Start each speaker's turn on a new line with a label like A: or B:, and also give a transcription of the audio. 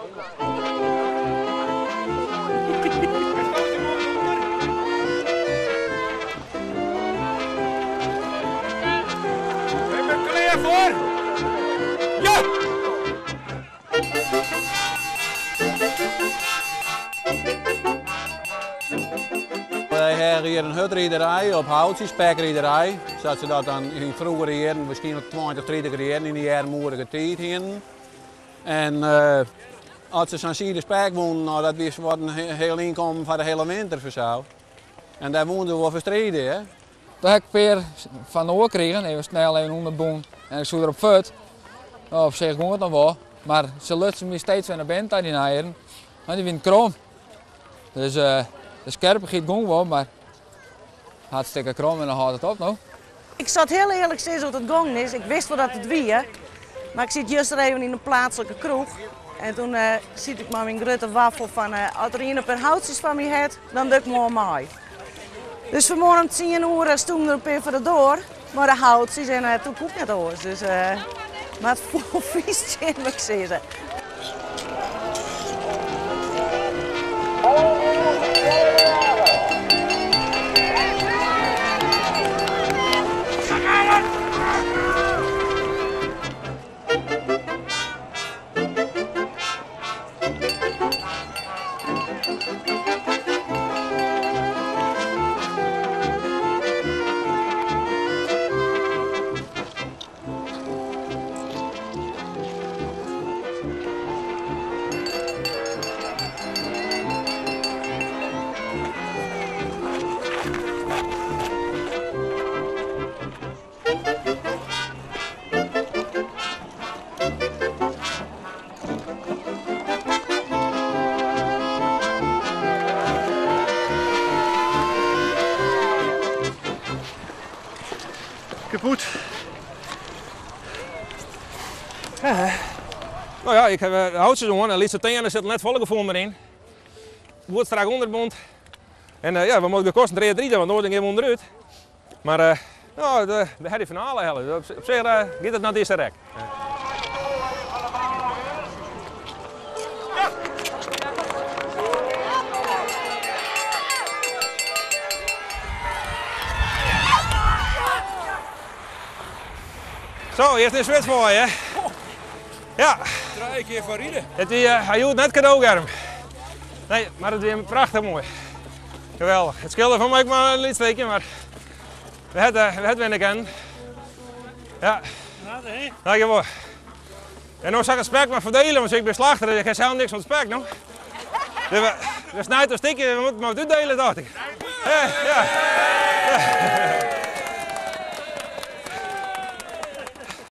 A: Ben der klear foar? Ja!
B: Wy hawwe hjir in hurdriderij op houtsjes, spekriderij, sa't se dat dan yn froegere jierren, wierskynlik 20, 30 jierren yn de earmoedige tiid hienen. En as se sa'n side spek wûnen, nou dat wie wat in hiel ynkommen foar de hiele winter fansels. En dêr woenen se wol foar stride, hè.
C: Toen ha ik in pear fan oar krigen, even snel even ûnderbûn en ik soe der op fuort. No, op sich gong it noch wol, mar se lutsen my steeds wer nei binnen ta dy eieren, want dy wienen krom. Dus de skerpichheid gong wol, mar hartstikke krom en dan hâldt it op no.
D: Ik sil hiel earlik sizze hoe't it gongen is. Ik wist wol dat it wie, mar ik siet juster even yn in pleatslike kroech en toen siet ik mei myn grutte waffel fan as der ien in pear houtsjes foar my hat, dan doch ik moarn mei. Dus fanmoarn om tsien oere stûnen der in pear foar de doar mei de houtsjes en toen koe ik net oars. Dus, mar it foel fys tsjin, moat ik sizze.
A: Kapot.
E: No ja, ik ha de houtsjes oan en lytse teannen sit net folle gefoel mear yn. Goed strak ûnderbûn. En ja, we moatte gekosten read ride, want oars dan gean we ûnderút. Mar no, we ha dy finale helle. Op sich giet it net earst rek. Zo, earst in swit foar je. Ja.
A: Trije kear foar ride.
E: It wie hy joech net kado, Germ. Nee, mar it wie prachtich moai. Geweldich. It skeelde foar my ek mar in lyts stikje, mar we het, we het winne kinnen. Ja. Dankjewol. En no sil ik it spek mar ferdelen, want ik bin slachter, dus ik ha sels niks fan it spek no. Dus we, we snijden een stikje, we moeten maar wat uitdelen, dacht ik. Ja, ja.